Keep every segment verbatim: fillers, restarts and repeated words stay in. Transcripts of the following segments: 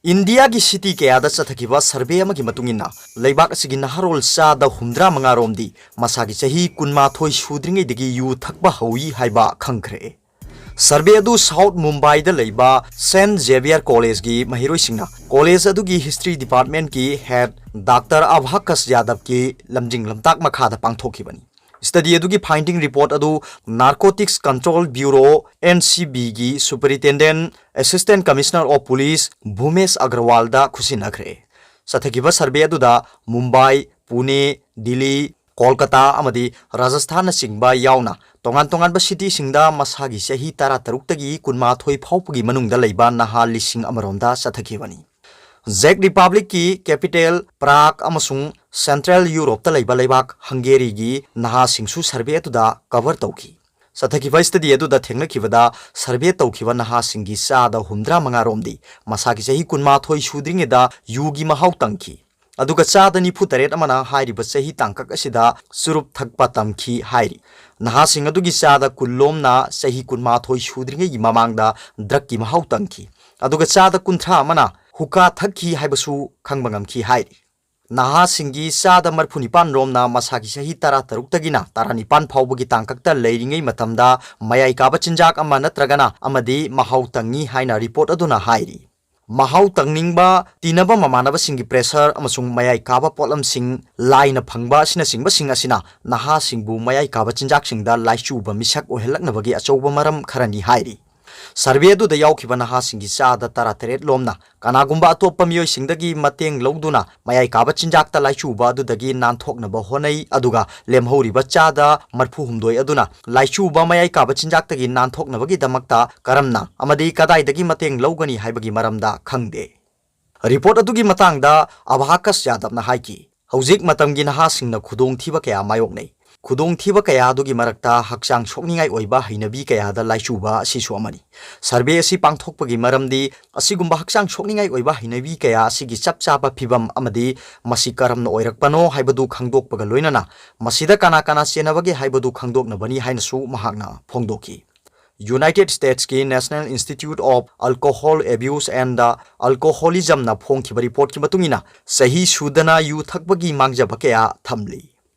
ꯏꯟꯗꯤꯌꯥꯒꯤ ꯁꯤꯇꯤ ꯀꯌꯥꯗ ꯆꯠꯊꯈꯤꯕ ꯁꯔꯚꯦ ꯑꯃꯒꯤ ꯃꯇꯨꯡ ꯏꯟꯅ, ꯂꯩꯕꯥꯛ ꯑꯁꯤꯒꯤ ꯅꯍꯥꯔꯣꯜ ꯆꯥꯗ ꯍꯨꯝꯗ꯭ꯔꯥ ꯃꯉꯥ ꯔꯣꯝꯗꯤ ꯃꯁꯥꯒꯤ ꯆꯍꯤ ꯀꯨꯟꯃꯥꯊꯣꯏ ꯁꯨꯗ꯭ꯔꯤꯉꯩꯗꯒꯤ ꯌꯨ ꯊꯛꯄ ꯍꯧꯏ ꯍꯥꯏꯕ ꯈꯪꯈ꯭ꯔꯦ꯫ ꯁꯔꯚꯦ ꯑꯗꯨ ꯁꯥꯎꯠ ꯃꯨꯝꯕꯥꯏꯗ ꯂꯩꯕ ꯁꯦꯟꯠ ꯖꯦꯕꯤꯌꯔ ꯀꯣꯂꯦꯖꯒꯤ ꯃꯍꯩꯔꯣꯏꯁꯤꯡꯅ ꯀꯣꯂꯦꯖ ꯑꯗꯨꯒꯤ ꯍꯤꯁꯇ꯭ꯔꯤ ꯗꯤꯄꯥꯔꯠꯃꯦꯟꯠꯀꯤ ꯍꯦꯗ ꯗꯥꯛꯇꯔ ꯑꯚꯥꯀꯁ ꯌꯥꯗꯕꯀꯤ ꯂꯝꯖꯤꯡ ꯂꯝꯇꯥꯛ ꯃꯈꯥꯗ ꯄꯥꯡꯊꯣꯛꯈꯤꯕꯅꯤ꯫ ꯁ꯭ꯇꯗꯤ ꯑꯗꯨꯒꯤ ꯐꯥꯏꯟꯗꯤꯡ ꯔꯤꯄꯣꯔꯠ ꯑꯗꯨ narcotics control bureau, N C ꯕꯤꯒꯤ superintendent assistant commissioner of police Bhumesh ꯑꯒ꯭ꯔꯋꯥꯜꯗ ꯈꯨꯠꯁꯤꯟꯅꯈ꯭ꯔꯦ꯫ ꯆꯠꯊꯈꯤꯕ ꯁꯔꯚꯦ ꯑꯗꯨꯗ ꯃꯨꯝꯕꯥꯏ, ꯄꯨꯅꯦ, ꯗꯤꯜꯂꯤ, ꯀꯣꯜꯀꯇꯥ ꯑꯃꯗꯤ ꯔꯥꯖꯁꯊꯥꯟꯅꯆꯤꯡꯕ ꯌꯥꯎꯅ ꯇꯣꯉꯥꯟ ꯇꯣꯉꯥꯟꯕ ꯁꯤꯇꯤꯁꯤꯡꯗ ꯃꯁꯥꯒꯤ ꯆꯍꯤ ꯇꯔꯥꯇꯔꯨꯛꯇꯒꯤ ꯀꯨꯟꯃꯥꯊꯣꯏ ꯐꯥꯎꯕꯒꯤ ꯃꯅꯨꯡꯗ ꯂꯩꯕ ꯅꯍꯥ ꯂꯤꯁꯤꯡ ꯑꯃꯔꯣꯝꯗ ꯆꯠꯊꯈꯤꯕꯅꯤ꯫ ꯖꯦꯛ ꯔꯤꯄꯕ꯭ꯂꯤꯛꯀꯤ ꯀꯦꯄꯤꯇꯦꯜ ꯄ꯭ꯔꯥꯒ ꯑꯃꯁꯨꯡ ꯁꯦꯟꯇ꯭ꯔꯦꯜ ꯌꯨꯔꯣꯞꯇ ꯂꯩꯕ ꯂꯩꯕꯥꯛ ꯍꯪꯒꯦꯔꯤꯒꯤ ꯅꯍꯥꯁꯤꯡꯁꯨ ꯁꯔꯚꯦ ꯑꯗꯨꯗ ꯀꯚꯔ ꯇꯧꯈꯤ꯫ ꯆꯠꯊꯈꯤꯕ ꯁ꯭ꯇꯗꯤ ꯑꯗꯨꯗ ꯊꯦꯡꯅꯈꯤꯕꯗ, ꯁꯔꯚꯦ ꯇꯧꯈꯤꯕ ꯅꯍꯥꯁꯤꯡꯒꯤ ꯆꯥꯗ ꯍꯨꯝꯗ꯭ꯔꯥ ꯃꯉꯥ ꯔꯣꯝꯗꯤ ꯃꯁꯥꯒꯤ ꯆꯍꯤ ꯀꯨꯟꯃꯥꯊꯣꯏ ꯁꯨꯗ꯭ꯔꯤꯉꯩꯗ ꯌꯨꯒꯤ ꯃꯍꯥꯎ ꯇꯪꯈꯤ꯫ ꯑꯗꯨꯒ ꯆꯥꯗ ꯅꯤꯐꯨ ꯇꯔꯦꯠ ꯑꯃꯅ ꯍꯥꯏꯔꯤꯕ ꯆꯍꯤ ꯇꯥꯡꯀꯛ ꯑꯁꯤꯗ ꯆꯨꯔꯨꯞ ꯊꯛꯄ ꯇꯝꯈꯤ ꯍꯥꯏꯔꯤ꯫ ꯅꯍꯥꯁꯤꯡ ꯑꯗꯨꯒꯤ ꯆꯥꯗ ꯀꯨꯟ ꯂꯣꯝꯅ ꯆꯍꯤ ꯀꯨꯟꯃꯥꯊꯣꯏ ꯁꯨꯗ꯭ꯔꯤꯉꯩꯒꯤ ꯃꯃꯥꯡꯗ ꯗ꯭ꯔꯒꯀꯤ ꯃꯍꯥꯎ ꯇꯪꯈꯤ꯫ ꯑꯗꯨꯒ ꯆꯥꯗ ꯀꯨꯟꯊ꯭ꯔꯥ ꯑꯃꯅ ꯍꯨꯀꯥ ꯊꯛꯈꯤ ꯍꯥꯏꯕꯁꯨ ꯈꯪꯕ ꯉꯝꯈꯤ ꯍꯥꯏꯔꯤ꯫ ꯅꯍꯥꯁꯤꯡꯒꯤ ꯆꯥꯗ ꯃꯔꯤꯐꯨ ꯅꯤꯄꯥꯟ ꯔꯣꯝꯅ ꯃꯁꯥꯒꯤ ꯆꯍꯤ ꯇꯔꯥꯇꯔꯨꯛꯇꯒꯤꯅ ꯇꯔꯥꯅꯤꯄꯥꯟ ꯐꯥꯎꯕꯒꯤ ꯇꯥꯡꯀꯛꯇ ꯂꯩꯔꯤꯉꯩ ꯃꯇꯝꯗ ꯃꯌꯥꯏ ꯀꯥꯕ ꯆꯤꯟꯖꯥꯛ ꯑꯃ ꯅꯠꯇ꯭ꯔꯒꯅ ꯑꯃꯗꯤ ꯃꯍꯥꯎ ꯇꯪꯉꯤ ꯍꯥꯏꯅ ꯔꯤꯄꯣꯔꯠ ꯑꯗꯨꯅ ꯍꯥꯏꯔꯤ꯫ ꯃꯍꯥꯎ ꯇꯪꯅꯤꯡꯕ, ꯇꯤꯟꯅꯕ ꯃꯃꯥꯟꯅꯕꯁꯤꯡꯒꯤ ꯄ꯭ꯔꯦꯁꯔ ꯑꯃꯁꯨꯡ ꯃꯌꯥꯏ ꯀꯥꯕ ꯄꯣꯠꯂꯝꯁꯤꯡ ꯂꯥꯏꯅ ꯐꯪꯕ ꯑꯁꯤꯅꯆꯤꯡꯕꯁꯤꯡ ꯑꯁꯤꯅ ꯅꯍꯥꯁꯤꯡꯕꯨ ꯃꯌꯥꯏ ꯀꯥꯕ ꯆꯤꯟꯖꯥꯛꯁꯤꯡꯗ ꯂꯥꯏꯆꯨꯕ ꯃꯤꯁꯛ ꯑꯣꯏꯍꯜꯂꯛꯅꯕꯒꯤ ꯑꯆꯧꯕ ꯃꯔꯝ ꯈꯔꯅꯤ ꯍꯥꯏꯔꯤ꯫ ꯁꯔꯚꯦ ꯑꯗꯨꯗ ꯌꯥꯎꯈꯤꯕ ꯅꯍꯥꯁꯤꯡꯒꯤ ꯆꯥꯗ ꯇꯔꯥꯇꯔꯦꯠ ꯂꯣꯝꯅ ꯀꯅꯥꯒꯨꯝꯕ ꯑꯇꯣꯞꯄ ꯃꯤꯑꯣꯏꯁꯤꯡꯗꯒꯤ ꯃꯇꯦꯡ ꯂꯧꯗꯨꯅ ꯃꯌꯥꯏ ꯀꯥꯕ ꯆꯤꯟꯖꯥꯛꯇ ꯂꯥꯏꯆꯨꯕ ꯑꯗꯨꯗꯒꯤ ꯅꯥꯟꯊꯣꯛꯅꯕ ꯍꯣꯠꯅꯩ, ꯑꯗꯨꯒ ꯂꯦꯝꯍꯧꯔꯤꯕ ꯆꯥꯗ ꯃꯔꯤꯐꯨ ꯍꯨꯝꯗꯣꯏ ꯑꯗꯨꯅ ꯂꯥꯏꯆꯨꯕ ꯃꯌꯥꯏ ꯀꯥꯕ ꯆꯤꯟꯖꯥꯛꯇꯒꯤ ꯅꯥꯟꯊꯣꯛꯅꯕꯒꯤꯗꯃꯛꯇ ꯀꯔꯝꯅ ꯑꯃꯗꯤ ꯀꯗꯥꯏꯗꯒꯤ ꯃꯇꯦꯡ ꯂꯧꯒꯅꯤ ꯍꯥꯏꯕꯒꯤ ꯃꯔꯝꯗ ꯈꯪꯗꯦ꯫ ꯔꯤꯄꯣꯔꯠ ꯑꯗꯨꯒꯤ ꯃꯇꯥꯡꯗ ꯑꯚꯥꯀꯁ ꯌꯥꯗꯕꯅ ꯍꯥꯏꯈꯤ, "ꯍꯧꯖꯤꯛ ꯃꯇꯝꯒꯤ ꯅꯍꯥꯁꯤꯡꯅ ꯈꯨꯗꯣꯡꯊꯤꯕ ꯀꯌꯥ ꯃꯥꯌꯣꯛꯅꯩ꯫ ꯈꯨꯗꯣꯡꯊꯤꯕ ꯀꯌꯥ ꯑꯗꯨꯒꯤ ꯃꯔꯛꯇ ꯍꯛꯆꯥꯡ ꯁꯣꯛꯅꯤꯡꯉꯥꯏ ꯑꯣꯏꯕ ꯍꯩꯅꯕꯤ ꯀꯌꯥꯗ ꯂꯥꯏꯆꯨꯕ ꯑꯁꯤꯁꯨ ꯑꯃꯅꯤ꯫ ꯁꯔꯚꯦ ꯑꯁꯤ ꯄꯥꯡꯊꯣꯛꯄꯒꯤ ꯃꯔꯝꯗꯤ ꯑꯁꯤꯒꯨꯝꯕ ꯍꯛꯆꯥꯡ ꯁꯣꯛꯅꯤꯡꯉꯥꯏ ꯑꯣꯏꯕ ꯍꯩꯅꯕꯤ ꯀꯌꯥ ꯑꯁꯤꯒꯤ ꯆꯞ ꯆꯥꯕ ꯐꯤꯚꯝ ꯑꯃꯗꯤ ꯃꯁꯤ ꯀꯔꯝꯅ ꯑꯣꯏꯔꯛꯄꯅꯣ ꯍꯥꯏꯕꯗꯨ ꯈꯪꯗꯣꯛꯄꯒ ꯂꯣꯏꯅꯅ ꯃꯁꯤꯗ ꯀꯅꯥ ꯀꯅꯥ ꯆꯦꯟꯅꯕꯒꯦ ꯍꯥꯏꯕꯗꯨ ꯈꯪꯗꯣꯛꯅꯕꯅꯤ ꯍꯥꯏꯅꯁꯨ ꯃꯍꯥꯛꯅ ꯐꯣꯡꯗꯣꯛꯈꯤ꯫ United Statesꯀꯤ National Institute of Alcohol Abuse and Alcoholismꯅ ꯐꯣꯡꯈꯤꯕ ꯔꯤꯄꯣꯔꯠꯀꯤ ꯃꯇꯨꯡ ꯏꯟꯅ, ꯆꯍꯤ ꯁꯨꯗꯅ ꯌꯨ ꯊꯛꯄꯒꯤ ꯃꯥꯡꯖꯕ ꯀꯌꯥ ꯊꯝꯂꯤ꯫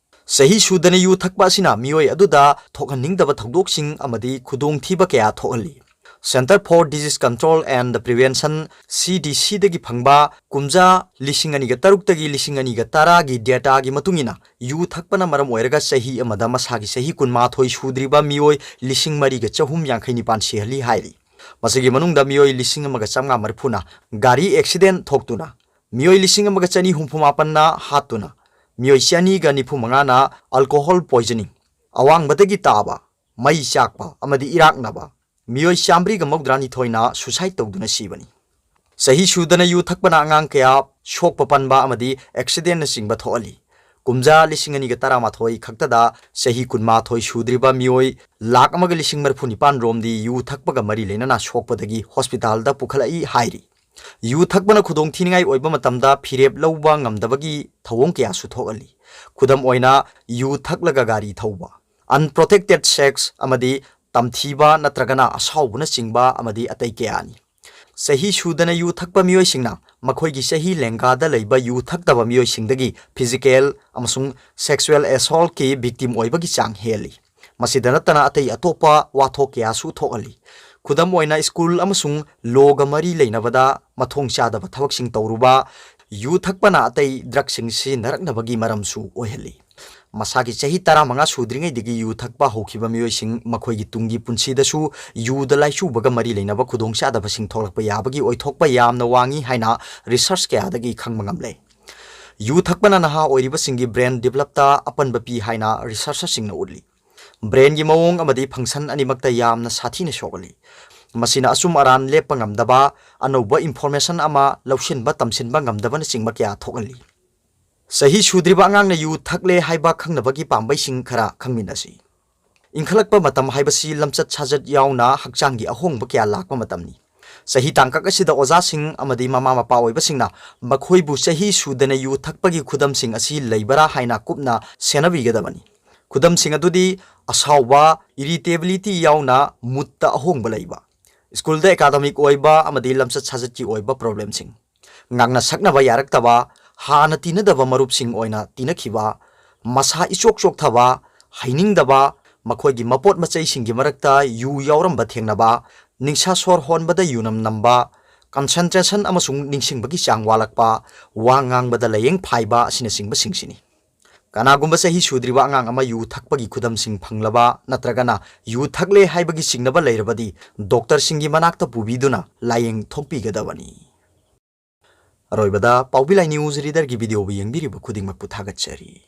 ꯆꯍꯤ ꯁꯨꯗꯅ ꯌꯨ ꯊꯛꯄ ꯑꯁꯤꯅ ꯃꯤꯑꯣꯏ ꯑꯗꯨꯗ ꯊꯣꯛꯍꯟꯅꯤꯡꯗꯕ ꯊꯧꯗꯣꯛꯁꯤꯡ ꯑꯃꯗꯤ ꯈꯨꯗꯣꯡꯊꯤꯕ ꯀꯌꯥ ꯊꯣꯛꯍꯜꯂꯤ꯫ Centre for Disease Control and Prevention, CDCꯗꯒꯤ ꯐꯪꯕ ꯀꯨꯝꯖꯥ ꯂꯤꯁꯤꯡ ꯑꯅꯤꯒ ꯇꯔꯨꯛꯇꯒꯤ ꯂꯤꯁꯤꯡ ꯑꯅꯤꯒ ꯇꯔꯥꯒꯤ dataꯒꯤ ꯃꯇꯨꯡ ꯏꯟꯅ, ꯌꯨ ꯊꯛꯄꯅ ꯃꯔꯝ ꯑꯣꯏꯔꯒ ꯆꯍꯤ ꯑꯃꯗ ꯃꯁꯥꯒꯤ ꯆꯍꯤ ꯀꯨꯟꯃꯥꯊꯣꯏ ꯁꯨꯗ꯭ꯔꯤꯕ ꯃꯤꯑꯣꯏ ꯂꯤꯁꯤꯡ ꯃꯔꯤꯒ ꯆꯍꯨꯝ ꯌꯥꯡꯈꯩ ꯅꯤꯄꯥꯟ ꯁꯤꯍꯜꯂꯤ ꯍꯥꯏꯔꯤ꯫ ꯃꯁꯤꯒꯤ ꯃꯅꯨꯡꯗ ꯃꯤꯑꯣꯏ ꯂꯤꯁꯤꯡ ꯑꯃꯒ ꯆꯥꯝꯃꯉꯥ ꯃꯔꯤꯐꯨꯅ ꯒꯥꯔꯤ accident ꯊꯣꯛꯇꯨꯅ, ꯃꯤꯑꯣꯏ ꯂꯤꯁꯤꯡ ꯑꯃꯒ ꯆꯅꯤ ꯍꯨꯝꯐꯨ ꯃꯥꯄꯟꯅ ꯍꯥꯠꯇꯨꯅ, ꯃꯤꯑꯣꯏ ꯆꯅꯤꯒ ꯅꯤꯐꯨ ꯃꯉꯥꯅ alcohol poisoning, ꯑꯋꯥꯡꯕꯗꯒꯤ ꯇꯥꯕ, ꯃꯩ ꯆꯥꯛꯄ ꯑꯃꯗꯤ ꯏꯔꯥꯛꯅꯕ, ꯃꯤꯑꯣꯏ ꯆꯥꯃꯔꯤꯒ ꯃꯧꯗ꯭ꯔꯥꯅꯤꯊꯣꯏꯅ suicide ꯇꯧꯗꯨꯅ ꯁꯤꯕꯅꯤ꯫ ꯆꯍꯤ ꯁꯨꯗꯅ ꯌꯨ ꯊꯛꯄꯅ ꯑꯉꯥꯡ ꯀꯌꯥ ꯁꯣꯛꯄ ꯄꯟꯕ ꯑꯃꯗꯤ accidentꯅꯆꯤꯡꯕ ꯊꯣꯛꯍꯜꯂꯤ꯫ ꯀꯨꯝꯖꯥ ꯂꯤꯁꯤꯡ ꯑꯅꯤꯒ ꯇꯔꯥꯃꯥꯊꯣꯏ ꯈꯛꯇꯗ ꯆꯍꯤ ꯀꯨꯟꯃꯥꯊꯣꯏ ꯁꯨꯗ꯭ꯔꯤꯕ ꯃꯤꯑꯣꯏ ꯂꯥꯈ ꯑꯃꯒ ꯂꯤꯁꯤꯡ ꯃꯔꯤꯐꯨ ꯅꯤꯄꯥꯟ ꯔꯣꯝꯗꯤ ꯌꯨ ꯊꯛꯄꯒ ꯃꯔꯤ ꯂꯩꯅꯅ ꯁꯣꯛꯄꯗꯒꯤ hospitalꯗ ꯄꯨꯈꯠꯂꯛꯏ ꯍꯥꯏꯔꯤ꯫ ꯌꯨ ꯊꯛꯄꯅ ꯈꯨꯗꯣꯡꯊꯤꯅꯤꯡꯉꯥꯏ ꯑꯣꯏꯕ ꯃꯇꯝꯗ ꯐꯤꯔꯦꯞ ꯂꯧꯕ ꯉꯝꯗꯕꯒꯤ ꯊꯧꯑꯣꯡ ꯀꯌꯥꯁꯨ ꯊꯣꯛꯍꯜꯂꯤ꯫ ꯈꯨꯗꯝ ꯑꯣꯏꯅ, ꯌꯨ ꯊꯛꯂꯒ ꯒꯥꯔꯤ ꯊꯧꯕ, unprotected sex ꯑꯃꯗꯤ ꯇꯝꯊꯤꯕ ꯅꯠꯇ꯭ꯔꯒꯅ ꯑꯁꯥꯎꯕꯅꯆꯤꯡꯕ ꯑꯃꯗꯤ ꯑꯇꯩ ꯀꯌꯥꯅꯤ꯫ ꯆꯍꯤ ꯁꯨꯗꯅ ꯌꯨ ꯊꯛꯄ ꯃꯤꯑꯣꯏꯁꯤꯡꯅ ꯃꯈꯣꯏꯒꯤ ꯆꯍꯤ ꯂꯦꯡꯒꯥꯗ ꯂꯩꯕ ꯌꯨ ꯊꯛꯇꯕ ꯃꯤꯑꯣꯏꯁꯤꯡꯗꯒꯤ physical ꯑꯃꯁꯨꯡ sexual assaultꯀꯤ victim ꯑꯣꯏꯕꯒꯤ ꯆꯥꯡ ꯍꯦꯜꯂꯤ꯫ ꯃꯁꯤꯗ ꯅꯠꯇꯅ ꯑꯇꯩ ꯑꯇꯣꯞꯄ ꯋꯥꯊꯣꯛ ꯀꯌꯥꯁꯨ ꯊꯣꯛꯍꯜꯂꯤ꯫ ꯈꯨꯗꯝ ꯑꯣꯏꯅ, ꯁ꯭ꯀꯨꯜ ꯑꯃꯁꯨꯡ ꯂꯣꯒ ꯃꯔꯤ ꯂꯩꯅꯕꯗ ꯃꯊꯣꯡ ꯆꯥꯗꯕ ꯊꯕꯛꯁꯤꯡ ꯇꯧꯔꯨꯕ, ꯌꯨ ꯊꯛꯄꯅ ꯑꯇꯩ ꯗ꯭ꯔꯒꯁꯤꯡ ꯁꯤꯖꯤꯟꯅꯔꯛꯅꯕꯒꯤ ꯃꯔꯝꯁꯨ ꯑꯣꯏꯍꯜꯂꯤ꯫ ꯃꯁꯥꯒꯤ ꯆꯍꯤ ꯇꯔꯥꯃꯉꯥ ꯁꯨꯗ꯭ꯔꯤꯉꯩꯗꯒꯤ ꯌꯨ ꯊꯛꯄ ꯍꯧꯈꯤꯕ ꯃꯤꯑꯣꯏꯁꯤꯡ ꯃꯈꯣꯏꯒꯤ ꯇꯨꯡꯒꯤ ꯄꯨꯟꯁꯤꯗꯁꯨ ꯌꯨꯗ ꯂꯥꯏꯆꯨꯕꯒ ꯃꯔꯤ ꯂꯩꯅꯕ ꯈꯨꯗꯣꯡꯆꯥꯗꯕꯁꯤꯡ ꯊꯣꯛꯂꯛꯄ ꯌꯥꯕꯒꯤ ꯑꯣꯏꯊꯣꯛꯄ ꯌꯥꯝꯅ ꯋꯥꯡꯏ ꯍꯥꯏꯅ research ꯀꯌꯥꯗꯒꯤ ꯈꯪꯕ ꯉꯝꯂꯦ꯫ ꯌꯨ ꯊꯛꯄꯅ ꯅꯍꯥ ꯑꯣꯏꯔꯤꯕꯁꯤꯡꯒꯤ brain developꯇ ꯑꯄꯟꯕ ꯄꯤ ꯍꯥꯏꯅ researcherꯁꯤꯡꯅ ꯎꯠꯂꯤ꯫ Brainꯒꯤ ꯃꯑꯣꯡ ꯑꯃꯗꯤ function ꯑꯅꯤꯃꯛꯇ ꯌꯥꯝꯅ ꯁꯥꯊꯤꯅ ꯁꯣꯛꯍꯜꯂꯤ꯫ ꯃꯁꯤꯅ ꯑꯆꯨꯝ ꯑꯔꯥꯟ ꯂꯦꯞꯄ ꯉꯝꯗꯕ, ꯑꯅꯧꯕ information ꯑꯃ ꯂꯧꯁꯤꯟꯕ ꯇꯝꯁꯤꯟꯕ ꯉꯝꯗꯕꯅꯆꯤꯡꯕ ꯀꯌꯥ ꯊꯣꯛꯍꯜꯂꯤ꯫ ꯆꯍꯤ ꯁꯨꯗ꯭ꯔꯤꯕ ꯑꯉꯥꯡꯅ ꯌꯨ ꯊꯛꯂꯦ ꯍꯥꯏꯕ ꯈꯪꯅꯕꯒꯤ ꯄꯥꯝꯕꯩꯁꯤꯡ ꯈꯔ ꯈꯪꯃꯤꯟꯅꯁꯤ꯫ ꯏꯟꯈꯠꯂꯛꯄ ꯃꯇꯝ ꯍꯥꯏꯕꯁꯤ ꯂꯝꯆꯠ ꯁꯥꯖꯠ ꯌꯥꯎꯅ ꯍꯛꯆꯥꯡꯒꯤ ꯑꯍꯣꯡꯕ ꯀꯌꯥ ꯂꯥꯛꯄ ꯃꯇꯝꯅꯤ꯫ ꯆꯍꯤ ꯇꯥꯡꯀꯛ ꯑꯁꯤꯗ ꯑꯣꯖꯥꯁꯤꯡ ꯑꯃꯗꯤ ꯃꯃꯥ ꯃꯄꯥ ꯑꯣꯏꯕꯁꯤꯡꯅ ꯃꯈꯣꯏꯕꯨ ꯆꯍꯤ ꯁꯨꯗꯅ ꯌꯨ ꯊꯛꯄꯒꯤ ꯈꯨꯗꯝꯁꯤꯡ ꯑꯁꯤ ꯂꯩꯕꯔꯥ ꯍꯥꯏꯅ ꯀꯨꯞꯅ ꯁꯦꯟꯅꯕꯤꯒꯗꯕꯅꯤ꯫ ꯈꯨꯗꯝꯁꯤꯡ ꯑꯗꯨꯗꯤ ꯑꯁꯥꯎꯕ, ꯏꯔꯤꯇꯦꯕꯤꯂꯤꯇꯤ ꯌꯥꯎꯅ ꯃꯨꯠꯇ ꯑꯍꯣꯡꯕ ꯂꯩꯕ, ꯁ꯭ꯀꯨꯜꯗ ꯑꯦꯀꯥꯗꯃꯤꯛ ꯑꯣꯏꯕ ꯑꯃꯗꯤ ꯂꯝꯆꯠ ꯁꯥꯖꯠꯀꯤ ꯑꯣꯏꯕ ꯄ꯭ꯔꯣꯕ꯭ꯂꯦꯝꯁꯤꯡ, ꯉꯥꯡꯅ ꯁꯛꯅꯕ ꯌꯥꯔꯛꯇꯕ, ꯍꯥꯟꯅ ꯇꯤꯟꯅꯗꯕ ꯃꯔꯨꯞꯁꯤꯡ ꯑꯣꯏꯅ ꯇꯤꯟꯅꯈꯤꯕ, ꯃꯁꯥ ꯏꯆꯣꯛ ꯆꯣꯛꯊꯕ, ꯍꯩꯅꯤꯡꯗꯕ, ꯃꯈꯣꯏꯒꯤ ꯃꯄꯣꯠ ꯃꯆꯩꯁꯤꯡꯒꯤ ꯃꯔꯛꯇ ꯌꯨ ꯌꯥꯎꯔꯝꯕ ꯊꯦꯡꯅꯕ, ꯅꯤꯡꯁꯥ ꯁꯣꯔ ꯍꯣꯟꯕꯗ ꯌꯨꯅꯝ ꯅꯝꯕ, ꯀꯟꯁꯦꯟꯇ꯭ꯔꯦꯁꯟ ꯑꯃꯁꯨꯡ ꯅꯤꯡꯁꯤꯡꯕꯒꯤ ꯆꯥꯡ ꯋꯥꯠꯂꯛꯄ, ꯋꯥ ꯉꯥꯡꯕꯗ ꯂꯥꯏꯌꯦꯡ ꯐꯥꯏꯕ ꯑꯁꯤꯅꯆꯤꯡꯕꯁꯤꯡꯁꯤꯅꯤ꯫ ꯀꯅꯥꯒꯨꯝꯕ ꯆꯍꯤ ꯁꯨꯗ꯭ꯔꯤꯕ ꯑꯉꯥꯡ ꯑꯃ ꯌꯨ ꯊꯛꯄꯒꯤ ꯈꯨꯗꯝꯁꯤꯡ ꯐꯪꯂꯕ ꯅꯠꯇ꯭ꯔꯒꯅ ꯌꯨ ꯊꯛꯂꯦ ꯍꯥꯏꯕꯒꯤ ꯆꯤꯡꯅꯕ ꯂꯩꯔꯕꯗꯤ ꯗꯣꯛꯇꯔꯁꯤꯡꯒꯤ ꯃꯅꯥꯛꯇ ꯄꯨꯕꯤꯗꯨꯅ ꯂꯥꯏꯌꯦꯡ ꯊꯣꯛꯄꯤꯒꯗꯕꯅꯤ꯫ ꯑꯔꯣꯏꯕꯗ ꯄꯥꯎꯕꯤ ꯂꯥꯏ ꯅ꯭ꯌꯨꯁ ꯔꯤꯗꯔꯒꯤ ꯚꯤꯗꯤꯑꯣꯕꯨ ꯌꯦꯡꯕꯤꯔꯤꯕ ꯈꯨꯗꯤꯡꯃꯛꯄꯨ ꯊꯥꯒꯠꯆꯔꯤ꯫